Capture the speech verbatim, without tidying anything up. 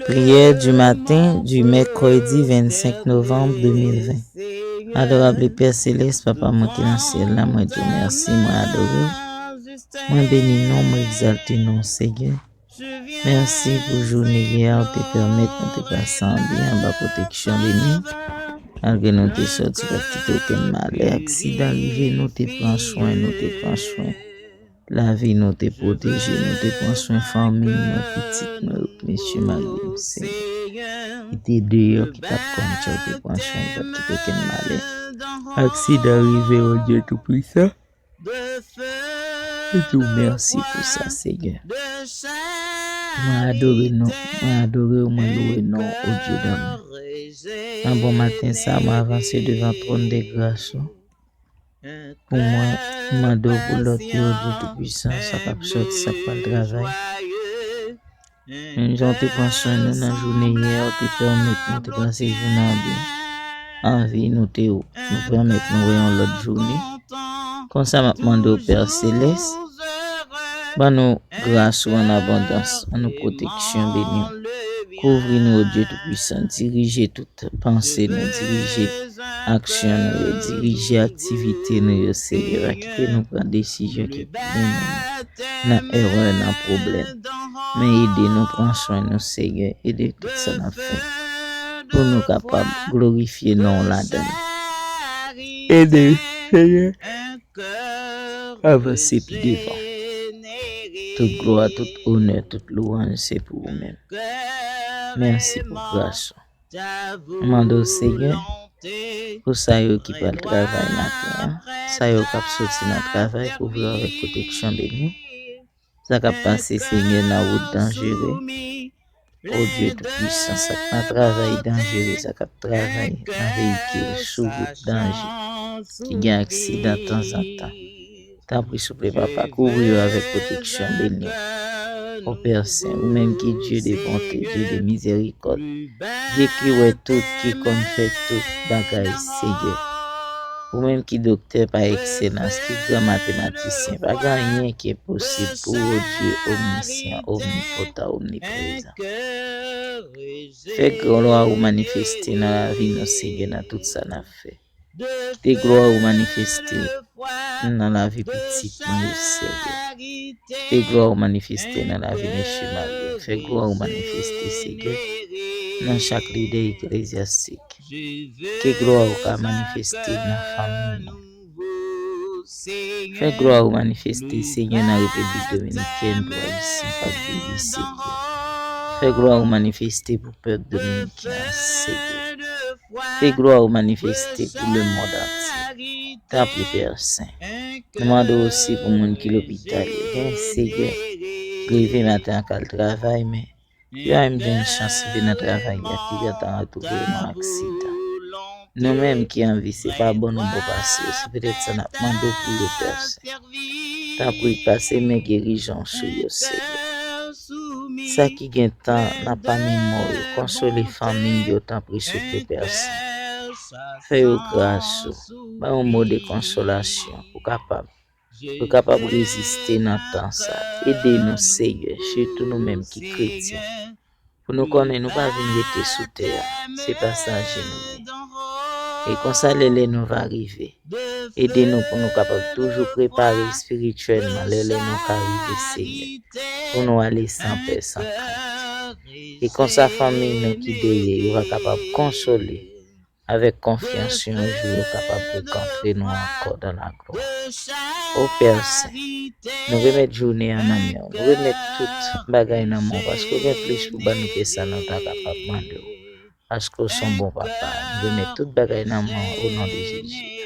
Prière du matin du mercredi vingt-cinq novembre deux mille vingt. Adorable Père Céleste, Papa mwen ki nan syèl la, mwen di w mèsi, mwen adore w. Mwen beni non, mwen egzalte non, Senyè. Mèsi pou jounen yè a, ou te pèmèt nou te pase an byen anba pwoteksyon beni. Malgre nou te sòti, pa t kite okenn malè, aksidan rive, nou te pran swen, nou te pran swen. Lavi nou te pwoteje, nou te pran swen fanmi mwen, pitit mwen, mesye mari m, Senyè. Ki te deyò, ki t ap konn tchè, ou te pran swen, pa t kite okenn malè. Aksidan rive, o Dye Toupisan. Mwen di w mèsi pou sa, Senyè. Mwen adore non, mwen adore w, mwen louwe non, o Dye d'amour. Nan bon maten sa, mwen avanse devan twòn de gras ou. Pou mwen, m mande w pou lòt yo, Dye Toupisan, sa k ap sòti, sa k pral travay. Menm jan w te pran swen nou nan jounen yè, ou te pèmèt nou te pase jounen an byen. Anvi nou te, nou pèmèt nou wè yon lòt jounen. Konsa, m ap mande w, Pè Selès, ban nou gras ou an abondans, ban nou pwoteksyon beni w. Kouvri nou, o Dye Toupisan, dirije tout panse nou, dirije aksyon nou yo, dirije aktivite nou yo, Senyè. Pa kite nou pran desizyon ki mennen nou nan erè, nan pwoblèm. Men ede nou pran swen nou, Senyè. Ede tout sa n ap fè pou nou kapab glorifye non w ladan l. Ede, Senyè, avanse pi devan. Tout glwa, tout onè, tout louwanj, se pou ou menm. Mèsi pou gras ou. M mande w, Senyè, pou sa yo ki pral travay maten an, sa yo k ap soti nan travay, kouvri yo avèk pwoteksyon beni. Sa k ap pase, Senyè, nan wout danjere. O Dye Toupisan, sa k nan travay danjere, sa k ap travay nan veyikil sou wout danje, ki gen aksidan tanzantan. Tanpri, souple, Papa, kouvri yo avèk pwoteksyon beni w. O Pè Sen, ou menm ki Dye de bonte, Dye de mizèrikòd, Dye ki wè tout, ki konn fè tout bagay, Senyè. Ou menm ki doktè pa ekselans, ki gran matematisyen, pa gen anyen ki enposib pou ou, o Dye omnisyan, omnipotan, omniprezan. Fè glwa ou manifeste nan lavi nou, Senyè, nan tout sa n ap fè. Kite glwa ou manifeste nan lavi pitit nou yo, Senyè. Kite glwa ou manifeste nan lavi mesye mari yo. Fè glwa ou manifeste, Senyè, nan chak lidè eklezyastik. Ke glwa ou ka manifeste nan fanmi nou. Fè glwa ou manifeste, Senyè, nan Repiblik Dominikèn, pou Ayisyen k ap viv isit yo. Fè glwa ou manifeste pou pèp dominiken an, Senyè. Ke glwa ou manifeste pou lemonn antye. Tanpri, Pè Sen. Nou mande w osi pou moun ki lopital yo. Gen, Senyè, leve maten an k al travay, men yo pa menm jwenn chans rive nan travay la, ki gentan retwouve yo nan aksidan. Nou menm ki an vi, se pa bon nou bon pase yo, se petèt sa n ap mande w pou yo, Pè Sen. Tanpri, pase men gerizon sou yo, Senyè. Sa ki gen tan nan pa memwa yo, konsole fanmi yo, tanpri, souple, Pè Sen. Fè yo gras ou, ba yo mo de konsolasyon pou kapab, pou kapab reziste nan tan sa. Ede nou, Senyè, sitou nou menm ki kretyen. Pou nou konnen nou pa vin rete sou tè a, se pasaje nou ye. E konsa, lè lè nou va rive, ede nou pou nou kapab toujou prepare espirityèlman lè lè nou ka rive, Senyè, pou nou ale san pè, san krent. E konsa, fanmi nou ki dèyè yo va kapab konsole avèk konfyans yon jou yo kapab rekontre nou ankò dan laglwa. O Pè Sen, nou remèt jounen an nan men w. Nou remèt tout bagay nan men w, paske w gen plis pou ban nou ke sa nou ta kapab mande w. Paske w se yon bon papa. Nou remèt tout bagay nan men w, o non de Jezi.